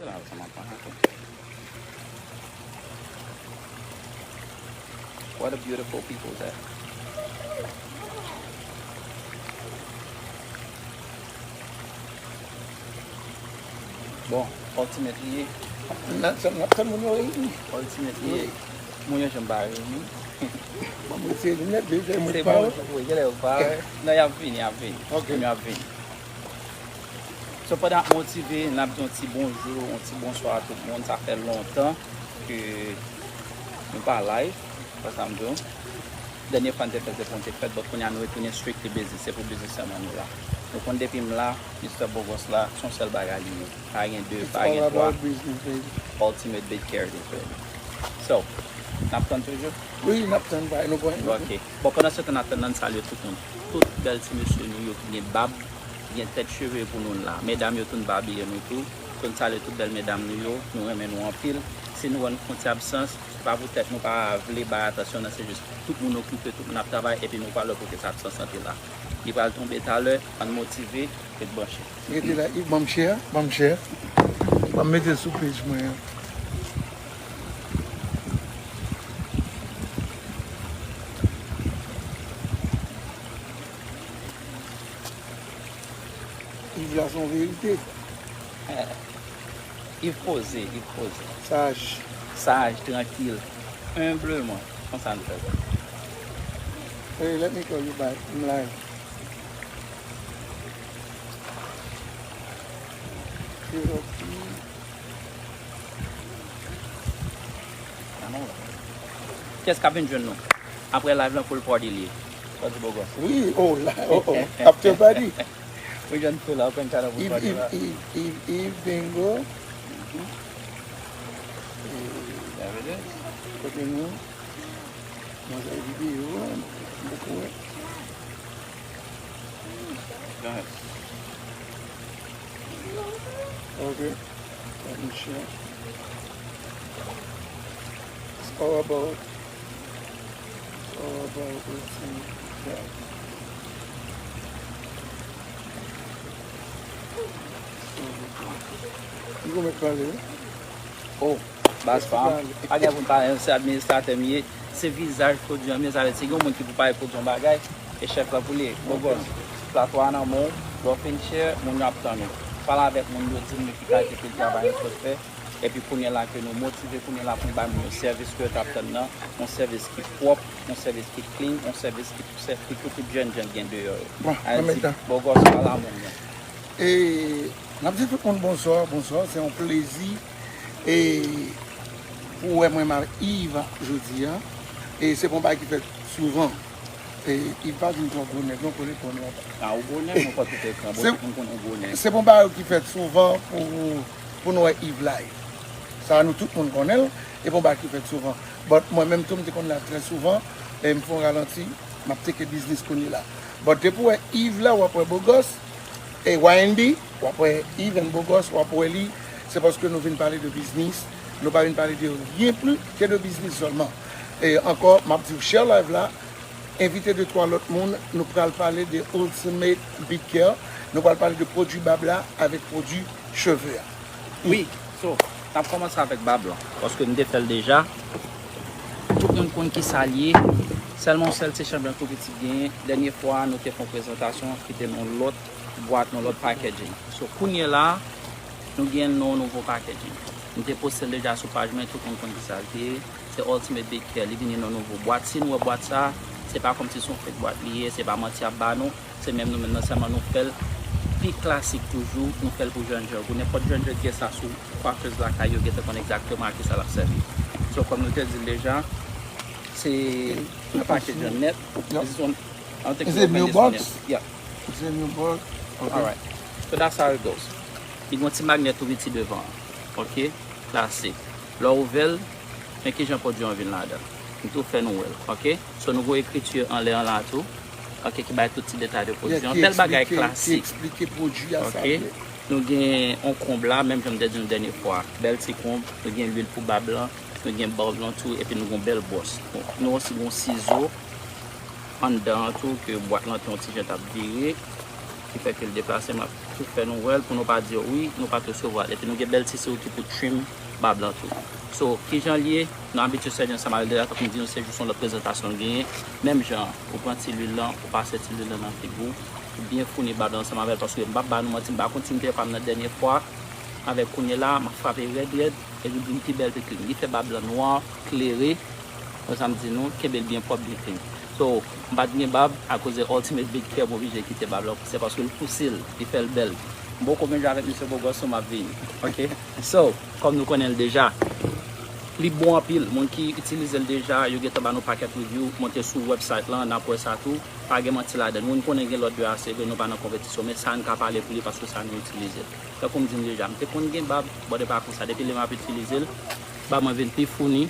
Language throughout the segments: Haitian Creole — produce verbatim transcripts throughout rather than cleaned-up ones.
Sa, sa m ap rakonte. What a beautiful people that. Bon, ultimately, Nan, sa, n ap tann moun yo reyini. Ultimately, moun yo janm pa reyini. Bon, mwen se linèt, deja, mwen se pa bon, wè. Wi, genlè yo pa wè. Non, y ap vini, y ap vini. Ok. Moun yo ap vini. So, pandan ap motive, n ap di yon ti bonjou, yon ti bonswa a tout moun. Sa fè lontan ke nou pa live, wè sa m di w. Dènye fwa n te fè, se pou n te fèt, but kounye a nou retounen strictly business. Se pou business sèlman nou la. Nou konn depi m la, Mister Bogos la, se yon sèl bagay li ye. Pa gen de, pa gen twa. It's all about business, baby. Ultimate Big Carrot, you feel me? So, n ap tann toujou? Wi, n ap tann, bay nou pwen. Ok. Bon, pandan se tan n ap tann nan, n salye tout moun. Tout bèl ti mesye nou yo ki gen bab, ki gen tèt cheve pou nou la. Medam yo tou, n pa bliye nou tou. So, n salye tout bèl medam nou yo. Nou renmen nou anpil. Si nou wè nou fè yon ti absans, se pa poutèt nou pa vle bay atansyon, non, se jis tout moun okipe, tout moun ap travay, epi nou pa lè pou ke sa absans lan te la. Li pral tonbe talè, ann motive, ret branche. Rete la, Yves, ban m share, ban m share. Ban m mete l sou page mwen an. Yves la se yon verite. Yves poze, Yves poze. Saj. Saj, trankil, enbleman. Konsa n fè sa. Hey, let me call you back. I'm live. Cherokee. Kiyès k ap vin jwenn nou? Apre live lan, pool party li ye. Party Bogos. Wi, oh, la, oh, oh. After party. We gonna pull up and kind of Yves, Yves, Yves, Yves, Yves, bingo. There it is. Kote nou? Manzè videyo, m poko wè. Go ahead. Ok. Let me share. It's all about, it's all about what's in the chat. M gon mèt pale, wi. Oh, baz pa m. Pa gen pou m pale, se administratè m ye. Se vizaj pwodui an m ye. Sa vle di, si gen yon moun ki pou pale pwodui yon bagay, e chèf la pou li ye. Bogos, plato a nan men w, lè w fin share, moun yo ap tann ou. Pale avèk moun yo, di moun yo ki kalite travay yo sot fè. Epi kounye la ke nou motive, kounye la pou n bay moun yo sèvis ke yo t ap tann nan, yon sèvis ki pwòp, yon sèvis ki clean, yon sèvis ki pou sèvi pou tout jèn jan gen deyò yo. Bon, Al di, Bogos, pale a moun yo. E, n ap di tout moun bonswa, bonswa, se yon plezi, e, pou wè mwen menm ak Yves jodi a. E se pa yon bagay ki fèt souvan. E Yves pa vin twò gwo nèg non, kote pon nan. A, ou gwo nèg, mwen pa tout ekran, bon, tout moun konn ou gwo nèg. Se pa yon bagay ki fèt souvan pou, pou nou wè Yves live. Sa nou tout moun konnen l, e pa yon bagay ki fèt souvan. But mwen menm tou, m te konn live trè souvan, e m fè yon ralanti, m ap teke biznis kounye la. But depi w wè Yves la, w ap wè Bogos, e Y N B, w ap wè Yves and Bogos, w ap wè li, se paske nou vin pale de biznis, nou pa vin pale de rien plus que de biznis sèlman. E ankò, m ap di w, share live la, envite de twa lòt moun, nou pral pale de Ultimate Big Care, nou pral pale de pwodui bab la avèk pwodui cheve a. Wi, so, n ap kòmanse avèk bab lan, paske nou te fè l deja. Tout moun konn kisa l ye. Sèlman yon sèl ti chanjman tou piti genyen. Dènye fwa, nou te fè yon prezantasyon ki te nan yon lòt bwat, nan lòt packaging. So, kounye la, nou gen yon nouvo packaging. Nou te poste l deja sou paj mwen, tout moun konn kisa l te ye. Se Ultimate Big Care, li vini nan nouvo bwat. Si nou wè bwat sa, se pa kòmsi se yon fake bwat li ye, se pa manti y ap ba nou. Se menm nou menm nan, sèlman nou fè l pi klasik toujou, nou fè l pou jèn jan. Pou nenpòt jèn jan ki gen sa sou kwafèz lakay yo, gentan konn egzakteman a kisa l ap sèvi. So, kòm nou te di l deja, se yon package nèt. This is one, I don't think you opened this one yet. Yeah. It's a new box. Okay. Alright. So that's how it goes. Li gen yon ti magnèt tou piti devan an. Ok? Klasik. Lè w ouvè l, men kijan pwodui an vin ladan. M tou fè nou wè l. Ok? So, nou gen ekriti anlè an la tou. Ok, ki bay tout ti detay de pwodui an. Bèl bagay klasik. Ki eksplike pwodui a sa vle. Nou gen yon konb la, menm jan m te di nou dènye fwa. Bèl ti konb, nou gen lwil pou bab lan, nou gen bab lan tou, epi nou gen yon bèl bwòs. Nou osi gen yon sizo anndan an tou, ke bwat lan te yon ti jan t ap vire. ki fè ke l deplase, m ap tou fè nou wè l pou nou pa di wi, nou pa t resevwa l. Epi nou gen bèl ti sou ki pou trim bab lan tou. So, kijan l ye? Nou abitye sèvi ansanm avè l deja, tankou m di nou, se jis yon lòt prezantasyon l genyen. Menm jan, ou pran ti lwil lan, ou pase ti lwil lan nan figi w, ou byen founi bab lan ansanm avè l, paske m p ap ba nou manti, m pa konn si m te fè pa m nan dènye fwa, avèk kounye la, m ap frape rèd rèd, epi l vin pi bèl, pi clean. Li fè bab lan nwa, klere, wè sa m di nou, kenbe l byen pwòp, byen clean. So, m pa t gen bab, akoz de Ultimate Beard Care, m oblije kite bab lan pouse, paske l pouse l, li fè l bèl. M poko menm jan avèk Misye Bogos, so m ap vini. Ok? So, kòm nou konnen l deja, li bon anpil. Moun ki itilize l deja, yo gentan ba nou pakèt review, monte sou website lan, n ap wè sa tou. Pa gen manti ladan l. Moun konnen gen lòt de A C V, nou pa nan konpetisyon, men sa n ka pale pou li paske sa nou itilize l. Tankou m di n deja, m te konn gen bab, bon, de pa konsa. Depi lè m ap itilize l, bab mwen vin pi founi,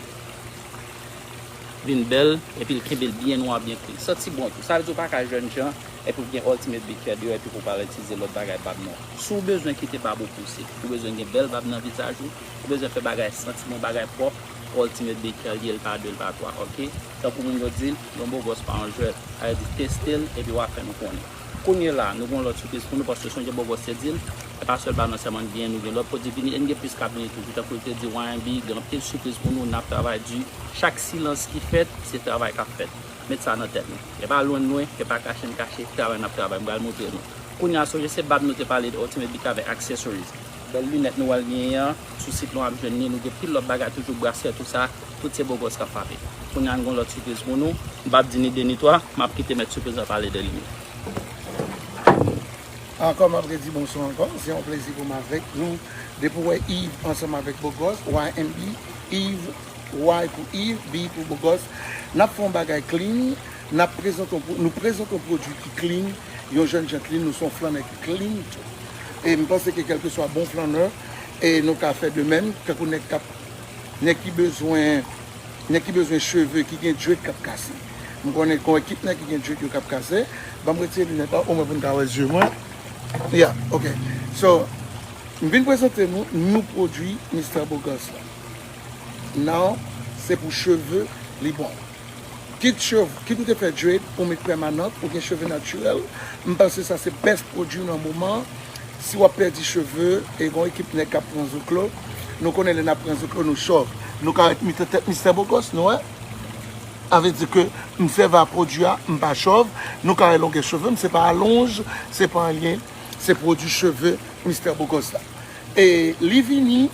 vin bèl, epi l kenbe l byen nwa, byen clean. Santi bon tou. Sa vle di ou pa ka jèn jan, epi w gen Ultimate Beard Care deyò, epi pou w pa al itilize lòt bagay bab non. Si w bezwen kite bab ou pouse, ou bezwen gen bèl bab nan vizaj ou, ou bezwen fè bagay santi bon, bagay pwòp, Ultimate Beard Care ye, l pa de, l pa twa, ok? Tankou moun yo di l, yon bogòs pa yon jwèt. Sa vle di teste l, epi w a fè nou konnen. Kounye la, nou gen yon lòt sipriz pou nou, paske sonje bogòs te di l, e pa sèl bab lan sèlman n gen, nou gen lòt pwodui vini, e n gen plis k ap vini toujou. Tankou l te di, Y M B gen anpil sipriz pou nou, n ap travay di. Chak silans ki fèt, se travay k ap fèt. Met sa nan tèt nou. E pa lwen n lwen, e pa kache n kache, travay n ap travay, m pral montre nou. Kounye a, sonje se bab nou te pale de Ultimate Beard Care avèk accessories. Bèl linèt nou wè l genyen an, sou sit nou ap jwenn li, nou gen pil lòt bagay toujou, braslè, tout sa, tout se bogòs k ap frape. Kounye a, n gen yon lòt sipriz pou nou, m p ap di ni de ni twa, m ap kite mèt sipriz lan pale de li menm. Ankò, m ap redi bonswa ankò. Se yon plezi pou m avèk nou. Depi w wè Yves ansanm avèk Bogòs, Y M B, Yves, Y pou Yves, B pou Bogòs, n ap fè yon bagay clean, n ap prezante yon pwo-, nou prezante yon pwodui ki clean, yon jèn jan clean, nou se yon flannè ki clean tou. E m panse ke kèlkeswa bon flannè, e nou ka fè de menm, tankou nèg k ap, nèg ki bezwen Nèg ki bezwen cheve, ki gen dread k ap kase. M konnen gen yon ekip nèg ki gen dread yo k ap kase. Ban m retire linèt la, omwen pou n ka wè zye mwen. Yeah, ok. So, m vin prezante nou, nou pwodui Mister Bogòs la. Now, se pou cheve, li bon. Kit cheve, kit ou te fè dread, ou met pèmanant, ou gen cheve natirèl, m panse sa se best pwodui nan moman an. Si w ap pèdi cheve, e gen yon ekip nèg k ap pran zoklo, nou konnen lè n ap pran zoklo, nou chòv. Nou ka ret mitan tèt Mister Bogòs, nou wè. Sa vle di ke m sèvi a pwodui a, m pa chòv. Nou ka wè longè cheve m, se pa alonj, se pa anyen, se pwodui cheve Mister Bogòs la. E li vini,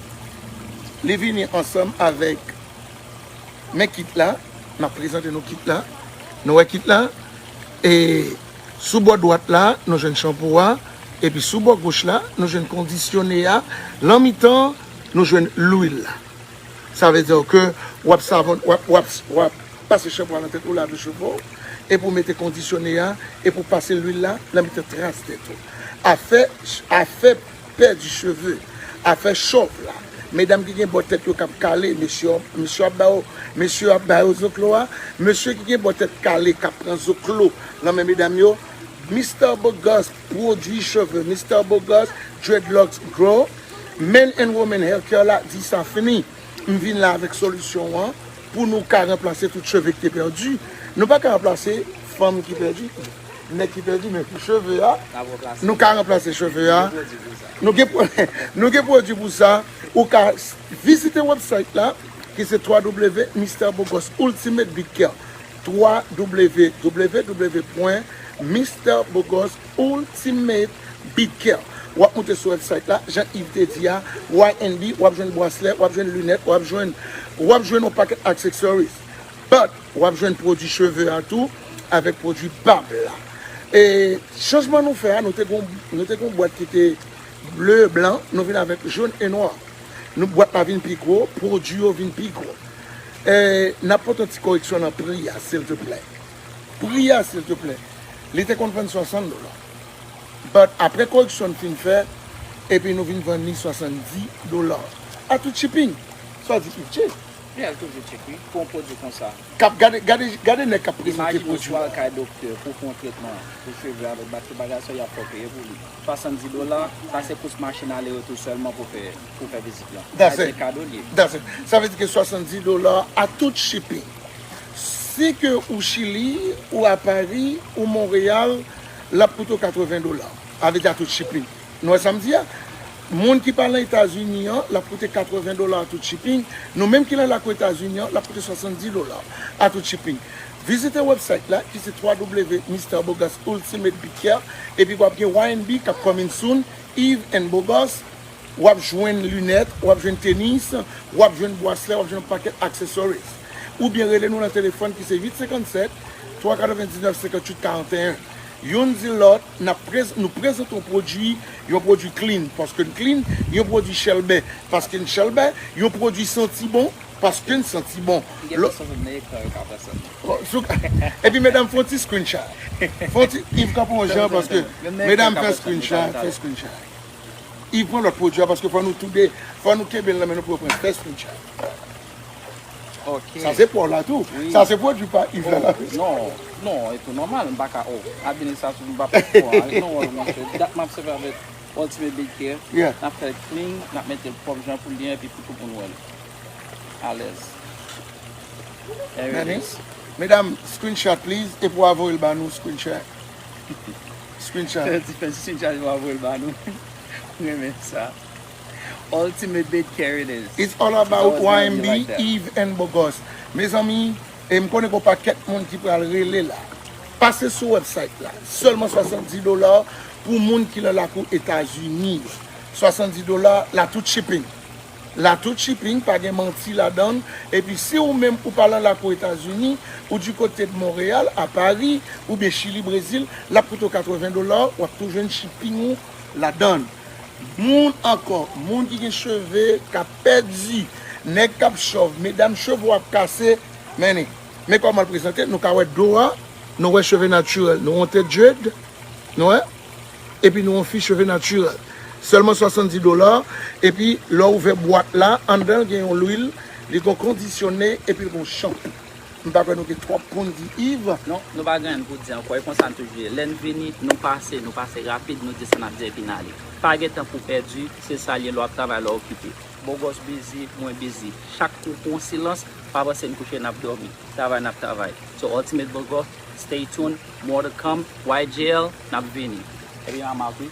li vini ansanm avèk Men kit la, m ap prezante nou kit la. Nou wè kit la? E sou bò dwat la, nou jwenn chanpou a. Epi sou bò goch la, nou jwenn kondisyone a. Lan mitan, nou jwenn lwil la. Sa vle di ke w ap savon, w ap, w ap, w ap pase chanpou a nan tèt ou, lave cheve w. Epi w mete kondisyone a, epi w pase lwil la, lan mitan tras tèt ou. Afè, afè pèdi cheve, afè chòv la. Medam ki gen bò tèt yo k ap kale, mesye, mesye ap ba yo, mesye ap ba yo zoklo a. Mesye ki gen bò tèt kale k ap pran zoklo nan men medam yo, Mister Bogòs, pwodui cheve Mister Bogòs, Dreadlocks Grow, Men and Women Hair Care la, di sa fini. M vin la avèk solisyon an pou nou ka ranplase tout cheve ki te pèdi. Nou pa ka ranplase fanm ki pèdi, nèg ki pèdi, men pou cheve a, nou ka ranplase cheve a. Nou gen pwodui pou sa. Ou ka s-, vizite website la, ki se w w w Mister Bogos Ultimate Beard Care. W w w Mister Bogos Ultimate Beard Care. W ap moute sou website la, jan Yves te di a, Y N B, w ap jwenn braslè, w ap jwenn linèt, w ap jwenn, w ap jwenn yon pakèt accessories. But, w ap jwenn pwodui cheve a tou, avèk pwodui bab la. E chanjman nou fè a, nou te gon, nou te gon bwat ki te ble, blan, nou vin avèk jòn e nwa. Nou bwat la vin pi gwo, pwodui yo vin pi gwo. E n ap pote yon ti koreksyon nan pri a, silteplè. Pri a, silteplè. Li te konn vann swasant dola. But apre koreksyon n fin fè, epi nou vin vann li swasanndis dola. A tout shipping. Sa di ki cheap. Yeah, l toujou cheap, wi. Pou yon pwodui konsa. K ap gade, gade, gade nèg k ap prezante pwodui. Imajine w sou al kay doktè pou fè yon tretman pou cheve avèk bat tout bagay sa, y ap fè w peye pou li. Swasanndis dola, sa se kous machin ale retou sèlman pou fè, pou fè vizit lan. That's it. Sa se kado l ye. That's it. Sa vle di ke swasanndis dola a tout shipping. Si ke ou Chili, ou a Paris, ou Montréal, l ap koute w katreven dola. Sa vle di a tout shipping. Nou wè sa m di a? Moun ki pa nan Etazini an, l ap koute katreven dola a tout shipping. Nou menm ki nan lakou Etazini an, l ap koute swasanndis dola a tout shipping. Vizite website la ki se w w w Mister Bogos Ultimate Beat Care, epi w ap gen Y and B k ap coming soon, Eve and Bogos, w ap jwenn linèt, w ap jwenn tenis, w ap jwenn braslè, w ap jwenn yon pakèt accessories. Oubyen rele nou nan telefòn ki se uit senkannsèt, twa katrevendiznèf, senkantuit karanteyen. Youn di lòt, n ap prez-, nou prezante yon pwodui, yon pwodui clean, paske n clean, yon pwodui chèlbè, paske n chèlbè, yon pwodui santi bon, paske n santi bon. Gen lò- pèsòn nan ekran yo ka fè sa. Oh, sou-, epi medam, fè yon ti screenshot. Fè yon ti, Yves, kanpe yon jan, paske medam fè screenshot, fè screenshot. Yves, pran lòt pwodui a, paske fò nou toude, fò nou kenbe l nan men nou pou yo pran, fè screenshot. Ok. Sa se pa w la tou. Wi. Sa se pwodui pa Yves la, la. Oh, non, non, e tou nòmal, m pa ka, oh, administrasyon m pa pran pwa, non, monchè, dat m ap sèvi avèk Ultimate Beat Care. Yeah. N ap fè l clean, n ap mete l pwòp jan pou l ye, epi pou tout moun wè l alèz. There it is. Medam, screenshot please, epi w a voye l ba nou, screenshot. Screenshot. Fè ti, fè ti screenshot, epi w a voye l ba nou. M renmen sa. Ultimate Beat Care it is. It's all about Y M B, Eve and Bogos. Mezanmi, e m konnen gen yon pakèt moun ki pral rele la. Pase sou website la. Sèlman swasanndis dola pou moun ki nan lakou Etazini. Swasanndis dola, la tout shipping. La tout shipping, pa gen manti ladan l. Epi si ou menm ou pa nan lakou Etazini, ou di kote de Monreyal, a Pari, oubyen Chili, Brezil, l ap koute w katreven dola, w ap tou jwenn shipping ou ladan l. Moun ankò, moun ki gen cheve k ap pèdi, nèg k ap chòv, medam cheve w ap kase, men, men kòman l prezante, nou ka wè do a, nou wè cheve natirèl, nou wè yon tèt dread, nou wè, epi nou wè yon fi cheve natirèl. Sèlman swasanndis dola, epi lè w ouvè bwat la, anndan l gen yon lwil, li gen yon kondisyone, epi l gen yon chanpou. M pa kwè nou gen twòp pou n di Yves. Non, nou pa gen anyen pou di ankò. E konsa n toujou ye. Lè n vini, nou pase, nou pase rapid, nou di sa n ap di epi n ale. Pa gen tan pou pèdi, se sa l ye lè w ap travay, lè w okipe. Bogos busy, mwen busy. Chak kou pou yon silans, pa panse n kouche n ap dòmi. Travay n ap travay. So Ultimate Bogos, stay tuned, more to come. Y J L, n ap vini. Epi mama tou.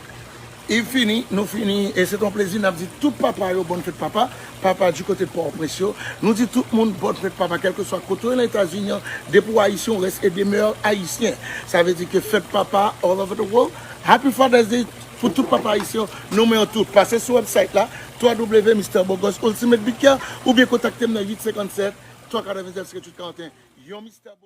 Yves, fini, nou fini, e se t yon plezi, n ap di tout papa yo bòn fèt papa, papa di kote Pòtoprens yo, nou di tout moun bòn fèt papa, kèlkeswa kote w ye nan Etazini an, depi w ayisyen, w reste et demeure ayisyen. Sa vle di ke fèt papa all over the world. Happy Father's Day pou tout papa ayisyen yo, nou renmen yo tout. Pase sou website la, w w w Mister Bogos Ultimate Beat Care, oubyen kontakte m nan uit senkannsèt, twa katrevendiznèf, senkantuit karanteyen. Yon Mister